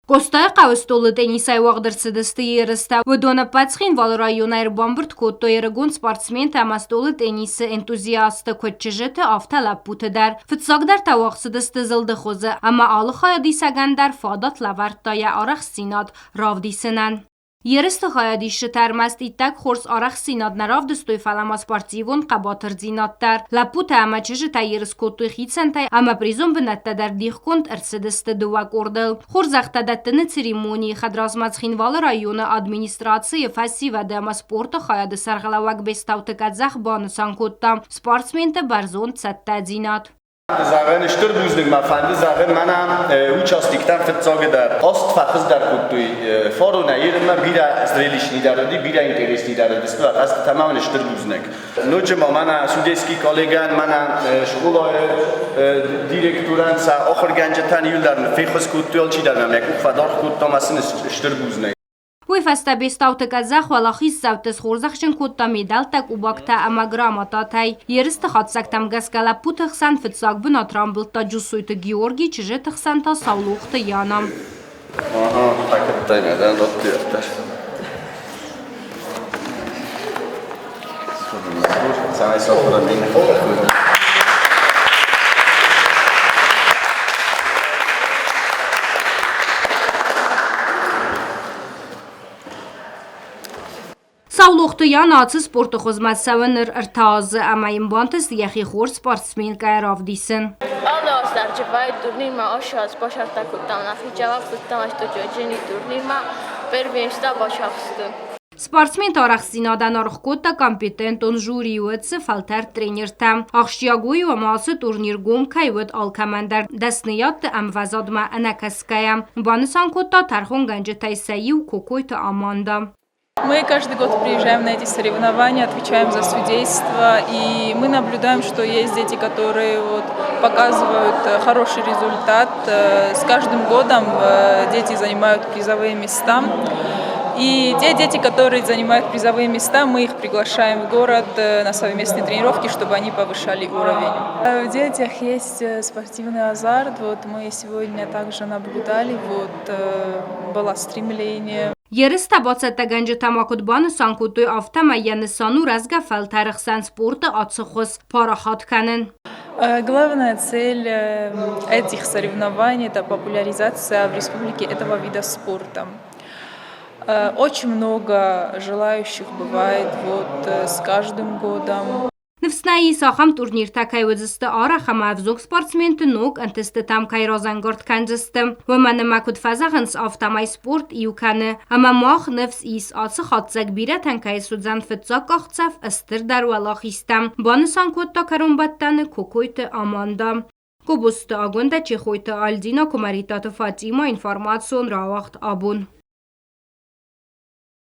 Къостайыхъӕуы стъолы теннисӕй уагъд ӕрцыдысты ерыстӕ. Уыдон ӕппӕт Цхинвалы районӕй ӕрбамбырд кодтой ӕрыгон спортсментӕ ӕмӕ стъолы теннисы энтузиастты, куыд чызджыты, афтӕ лӕппуты дӕр. Фыццагдӕр та уагъд цыдысты зылды хуызы ӕмӕ алы хайадисӕгӕн дӕр фадат лӕвӕрдта йӕ арӕхстдзинад равдисынӕн. Ерысты хайадисджытӕ ӕрмӕст иттӕг хорз арӕхстдзинад нӕ равдыстой, фӕлӕ ма спортивон хъӕбатырдзинад дӕр. Лӕппутӕ ӕмӕ чызджытӕ ерыс кодтой хицӕнтӕй ӕмӕ призон бынӕттӕ дӕр дихгонд ӕрцыдысты дыууӕ къордыл. Хорзӕхтӕ дӕттыны церемонийы хӕдразмӕ Цхинвалы районы администрацийы фӕсивӕды ӕмӕ спорты хайады сӕргълӕууӕг Бестауты Къӕдзӕх банысан кодта спортсменты бӕрзонд цӕттӕдзинад. Зӕгъын, стыр бузныг мӕ фӕнды зӕгъын, мӕнӕ участоктӕн фыццагыдӕр аст фӕхуыздӕр кодтой фаронӕй ерынмӕ бирӕ зрелищный дӕр уыди, бирӕ интересный дӕр уыдысты хъӕзтытӕ ма уын стыр бузныг. Ноджы ма мӕнӕ судейский коллегӕн, мӕнӕ скъолайы директорӕн, сӕ ахуыргӕнджытӕн иуылдӕр феххуыс кодтой, алчидӕр нӕм йӕ къух фӕдаргъ кодта ӕмӕ сын стыр бузныг. Уый фӕстӕ Бестауты къӕдзӕх уӕлахиздзӕутты схорзӕхджын кодта медалтӕ, къубӕгтӕ ӕмӕ грамотатӕй. Ерысты хатдзӕгтӕм гӕсгӕ лӕппуты хсӕн фыццаг бынат рамбылдта Джусойты Георги, чызджыты хсӕн та Саулохты Яна. Саулохты Ян ацы спорты хуызмӕ цӕуы ныр ӕртӕ азы ӕмӕ йын бантыст йӕхи хорз спортсменкӕйӕ равдисын. Алы аз дӕр Дживайы турнирмӕ ацы аз бацӕттӕ кодтам нӕхи ӕфтыдтам астӕуджын турнирмӕ первенство бацахсты. Спортсменты арӕхстдзинадӕн аргъ кодта компетентон жюри, уыд дзы фӕлтӕрд тренертӕ. Ахсджиаг уый у, ӕмӕ ацы турнир гом кӕй уыд алкӕмӕн дӕр дӕсныйадты ӕмвӕзадмӕ ӕнӕкӕсгӕйӕ, банысан кодта тӕрхонгӕнджытӕй сӕ иу Кокойты Аманда. Мы каждый год приезжаем на эти соревнования, отвечаем за судейство, и мы наблюдаем, что есть дети, которые вот показывают хороший результат. С каждым годом дети занимают призовые места. И те дети, которые занимают призовые места, мы их приглашаем в город на совместные тренировки, чтобы они повышали уровень. В детях есть спортивный азарт. Вот мы сегодня также наблюдали, вот было стремление. Ерыстӕ бацӕттӕгӕнджытӕ ма куыд банысан кодтой, афтӕмӕй йӕ нысан у рӕзгӕ фӕлтӕры хсӕн спорты ацы хуыз парахат кӕнын. Главная цель этих соревнований – это популяризация в республике этого вида спорта. Очень много желающих бывает вот с каждым годом. Ныфс нӕ ис, ахӕм турниртӕ кӕй уыдзысты арӕх ӕмӕ ӕвзонг спортсменты ног ӕнтыстытӕм кӕй разӕнгард кӕндзысты. Уымӕн ӕмӕ куыд фӕзӕгъынц, афтӕмӕй спорт иу кӕны. Ӕмӕ мах ныфс ис, ацы хатдзӕг бирӕтӕн кӕй суыдзӕн фыццаг къахдзӕф стырдӕр уӕлахизтӕм, банысан кодта кӕронбӕттӕны Кокойты Аманда. Гобозты Агуындӕ, Чехойты Альдина, Куымӕридтаты Фатимӕ, информацион рауагъд абон.